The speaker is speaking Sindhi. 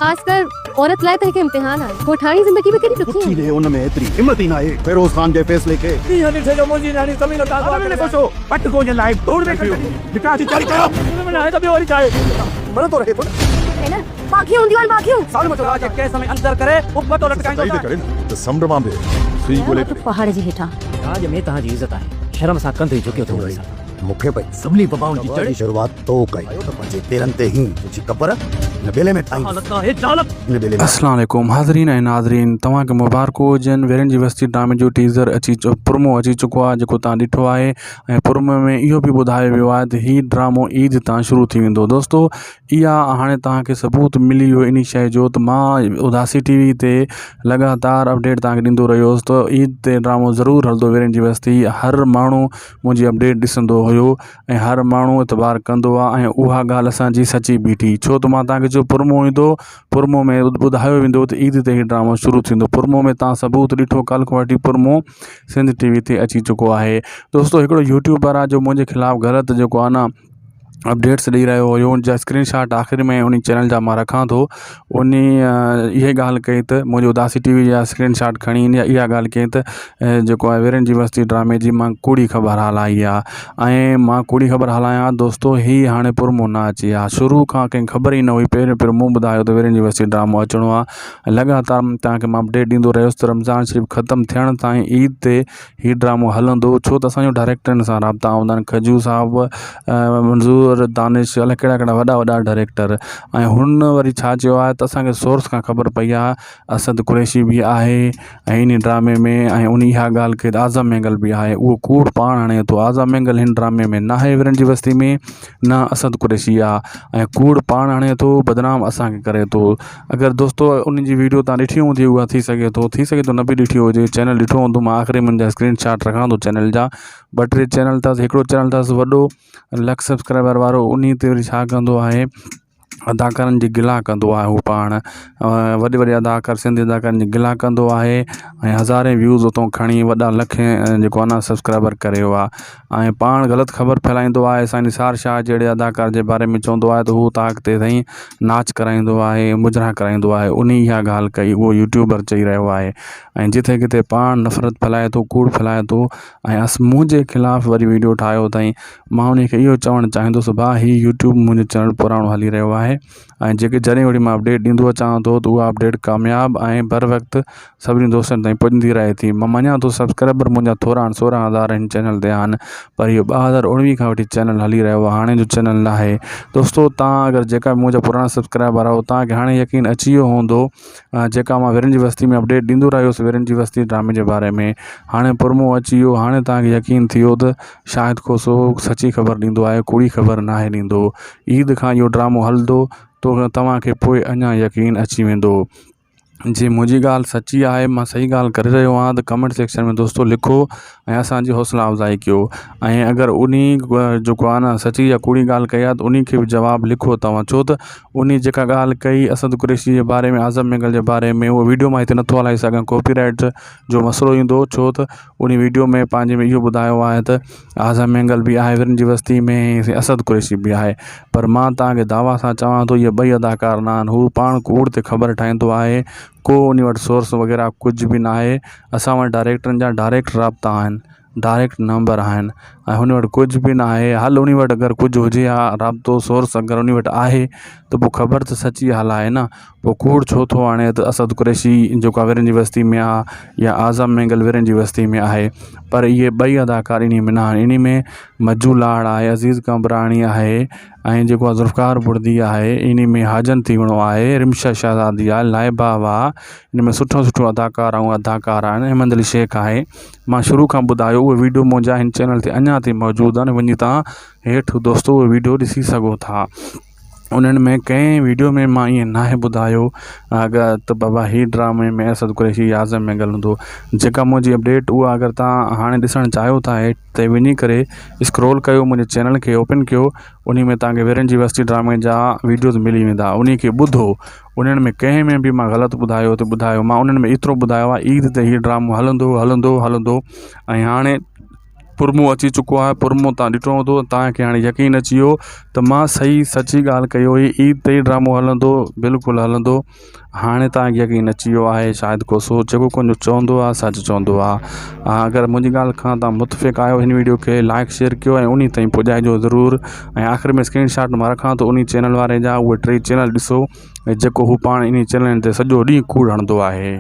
خاص ڪر عورت لاء ته هڪ امتحان آهي. ڳوٺاڻي زندگي به ڪيڏي ڏکي پٺي آهي. ڏي ان ۾ ايتري همت ئي ناهي. فيروز خان جي فيصلي کي. ڏينهن ڏٺي جو منهنجي نياڻي زمين تان اغوا ڪري ويا. پٽ گونجن لاء ڌوڙ ۾ ڪڍي ڏني. نڪاح جي تياري ڪيو. ان ۾ ناهي ته ٻيو وري ڇا آهي. مرندو رهي ٿو نه. ڀينر، ماکيون هونديون آهن ماکيون. ظالم جو راڄ ڪيس ۾ اندر ڪري ابتو لٽڪائيندو سچائي ته. تي ڪري نه ته سمنڊ مان به سوئي ڳولي ته ڪڍي. پهاڙ جي هيٺان. راڄ ۾ توهان جي عزت آهي. شرم سان ڪنڌ ئي جهڪيو ٿو منهنجي سامهون. مون کي پئي سڀني وبائن جي جڙ جي شروعات تو ڪئي. آيو ته پنهنجي پيرن تي هين تنهنجي قبر هن ٻيلي ۾ ٺاهيندس. جهالت آهي جهالت. هن ٻيلي ۾. اسلام عليڪم حاضرين ۽ ناظرين توهان کي مبارڪون هجن ويرين جي وستي ڊرامي جو ٽيزر اچي پرومو اچي چڪو آهي جيڪو توهان ڏٺو آهي ۽ پرومو ۾ اهو به ٻڌايو ويو آهي ته هي ڊرامو عيد تان شروع ٿي ويندو دوستو اها هاڻي توهان کي ثبوت ملي ويو انهي شيء جو ته مان اداسي ٽي وي تي لڳاتار اپڊيٽ توهان کي ڏيندو رهيو هوس ته عيد تي ڊرامو ضرور هلندو ويرين جي وستي هر ماڻهو منهنجي اپڊيٽ ڏسندو هيو ۽ هر ماڻهو اعتبار ڪندو آهي ۽ اها ڳالهه اسان جي سچي بيٺي ڇو ته مان توهان کي چيو پرمو ايندو پرمو ۾ ٻڌايو ويندو ته عيد تي هي ڊرامو شروع ٿيندو پرمو ۾ توهان ثبوت ڏٺو ڪالهه کان وٺي پرمو سنڌ ٽي وي تي اچي چڪو آهي دوستو هڪڙو يوٽيوبر آهي جو منهنجي خلاف غلط جيڪو آهي نه اپڊيٽس ڏئي رهيو هيو ان جا اسڪرين شاٽ آخر ۾ ان چينل جا مان رکان ٿو ان اها ڳالهه ڪئي ته منهنجي اداسي ٽي وي جا اسڪرين شاٽ کڻي اها ڳالهه ڪئي ته جيڪو آهي ويرن جي وستي ڊرامي جي مان ڪوڙي خبر هلائي آهي ۽ مان ڪوڙي خبر هلايان دوستو هي هاڻي پرمو نه اچي ها شروع کان ڪنهن خبر ئي نه هئي پهريون پهريون مون ٻڌايو ته ويرن جي وستي ڊرامو اچڻو آهي لڳاتار توهان کي مان اپڊيٽ ڏيندو رهيس ته رمضان شريف ختم ٿيڻ تائين عيد تي هي ڊرامو هلندو ڇو ته اسان جو ڊائريڪٽرن سان رابطا هوندا آهن کجو صاحب منظور دانش الائي ڪهڙا ڪهڙا وڏا وڏا ڊائريڪٽر ۽ هن وري ڇا چيو آهي ته اسانکي سورس کان خبر پئي آهي اسد قريشي به آهي ۽ ان ڊرامي ۾ ۽ ان اها ڳالهه ڪئي ته اعظم مينگل به آهي اهو ڪوڙ پاڻ هڻي ٿو اعظم مينگل هن ڊرامي ۾ ناهي ورن جي وستي ۾ نه اسد قريشي آهي ۽ ڪوڙ پاڻ هڻي ٿو بدنام اسانکي ڪري ٿو اگر دوستو ان جي ويڊيو تان ڏٺي هوندي اها ٿي سگهي ٿو ٿي سگهي ٿو نه به ڏٺي هجي چينل ڏٺو هوندو مان آخري منهنجا اسڪرين شاٽ رکان ٿو چينل جا ٻه ٽي چينل اٿس هڪڙو چينل اٿس وڏو لک سبسڪرائبر وارو انهي تي وري ڇا ڪندو آهي اداڪارن جي گلا ڪندو آهي هو پاڻ وڏي وڏي اداڪار سنڌي اداڪارن جي گلا ڪندو آهي ۽ هزارين ويوز اتو کڻي وڏا لکين جيڪو آهي نه سبسڪرائبر ڪري ويو آهي ۽ پاڻ غلط خبر ڦهلائيندو آهي سائين نثار شاهه جهڙي اداڪار جي باري ۾ چوندو آهي ته هو طاق تي سائين ناچ ڪرائيندو آهي مجرا ڪرائيندو آهي انهي اها ڳالهه ڪئي اهو يوٽيوبر چئي رهيو آهي ۽ جٿي ڪٿي پاڻ نفرت ڦهلائي ٿو ڪوڙ ڦهلائي ٿو ۽ اس منهنجي خلاف وري ويڊيو ٺاهيو اٿائين مان انهي کي اهو چوڻ چاهيندس ڀاء هي يوٽيوب منهنجو چينل پراڻو هلي رهيو آهي ۽ جيڪي جڏهن وڙي مان اپڊيٽ ڏيندو اچان ٿو ته اها اپڊيٽ ڪامياب ۽ بر وقت سڀني دوستن تائين پڄندي رهي ٿي مان مڃان ٿو سبسڪرائبر منهنجا ٿورا آهن سورهن هزار هن چينل تي آهن پر اهو 2019 کان وٺي چينل هلي رهيو آهي هاڻي جو چينل نه آهي دوستو تان اگر جيڪا منهنجا پراڻا سبسڪرائبر آهيو تان کي هاڻي يقين اچي ويو هوندو جيڪا مان ويرن جي وستي ۾ اپڊيٽ ڏيندو رهيو هوس ويرن جي وستي ڊرامي جي باري ۾ هاڻي پرمو اچي ويو هاڻي تان کي يقين ٿي ويو ته شاهد کوسو سچي خبر ڏيندو آهي ڪوڙي خبر ناهي ڏيندو عيد کان اهو ڊرامو هلندو تو توهان کي پوء اڃا يقين اچي ويندو جي منهنجي ڳالهه سچي آهي مان صحيح ڳالهه ڪري رهيو آهيان ته ڪمينٽ سيڪشن ۾ دوستو لکو ۽ اسانجي حوصلا افزائي ڪيو ۽ اگر انهي جيڪو آهي نه سچي يا ڪوڙي ڳالهه ڪئي آهي ته انهي کي به جواب لکو توهان ڇو ته انهي جيڪا ڳالهه ڪئي اسد قريشي جي باري ۾ اعظم مينگل جي باري ۾ اهو ويڊيو مان هتي نٿو هلائي سگهان ڪاپي رائيٽ جو مسئلو ايندو ڇو ته انهي ويڊيو ۾ پنهنجي ۾ اهو ٻڌايو آهي ته اعظم مينگل به آهي ورن جي وستي ۾ اسد قريشي به آهي پر مان توهان کي دعويٰ سان چوان ٿو اهي ٻئي اداڪار نه آهن هو پاڻ ڪوڙ تي خبر ٺاهيندو آهي ڪو انهي وٽ سورس وغيره ڪجهه به نه آهي اسان وٽ ڊائريڪٽرن جا ڊائريڪٽ رابطا آهن ڊائريڪٽ نمبر آهن ۽ هن وٽ ڪجهه به نه آهي هل انهي وٽ اگر ڪجهه هجي ها رابطو سورس اگر انهي وٽ آهي ته پوء خبر ته سچي هلائي نه پوء ڪوڙ ڇو ٿو آڻي ته اسد قريشي جيڪو آهي ورن جي وستي ۾ آ يا اعظم مينگل ورن جي وستي ۾ آهي پر اهي ٻئي اداڪار انهي ۾ نه آهن انهي ۾ مجو لاڙ آهي عزيز قمبراڻي آهي ۽ جيڪو آهي ذوالفقار بڙدي آهي انهي ۾ حاجن تيوڻو آهي رمشا شهزادي آهي لائبه واهه ان ۾ سٺو سٺو اداڪار ۽ اداڪاره آهن احمد علي شيخ آهي مان شروع کان ٻڌايو اهي ويڊيو منهنجا هن چينل تي اڃا تائين موجود آهن وڃي تان هيٺ دوستو اهي ويڊيو ڏسي سگهو ٿا انهن ۾ ڪنهن ويڊيو ۾ مان ائين ناهي ٻڌايو اگر ته بابا هي ڊرامي ۾ اسد قريشي يا اعظم مينگل هوندو جيڪا منهنجي اپڊيٽ اها اگر توهان هاڻي ڏسڻ چاهيو ٿا هيٺ تي وڃي ڪري اسڪرول ڪيو منهنجي چينل کي اوپن ڪيو انهي ۾ توهان کي ويرن جي وستي ڊرامي جا ويڊيوز ملي ويندا انهي کي ٻڌو انهن ۾ ڪنهن ۾ به مان غلط ٻڌايو ته ٻڌايو مان انهن ۾ ايترو ٻڌايو آهي عيد تي هي ڊرامو هلندو هلندو هلندو ۽ هاڻي. پرمو اچي چڪو آهي پرمو تان ڏٺو هوندو تان کي هاڻي يقين اچي ويو ته مان صحيح سچي ڳالهه ڪئي هئي عيد تي ئي ڊرامو هلندو بلڪل هلندو هاڻي توهان کي يقين اچي ويو آهي شايد کوسو جيڪو ڪجهه چوندو آهي سچ چوندو آهي اگر منهنجي ڳالهه کان توهان متفق آهيو هن ويڊيو کي لائڪ شيئر ڪيو ۽ انهي تائين پڄائجو ضرور ۽ آخر ۾ اسڪرين شاٽ مان رکان ٿو انهي چينل واري جا اهي ٽئي چينل ڏسو ۽ جيڪو هو پاڻ انهي چينلن تي سڄو ڏينهن ڪوڙ هڻندو آهي.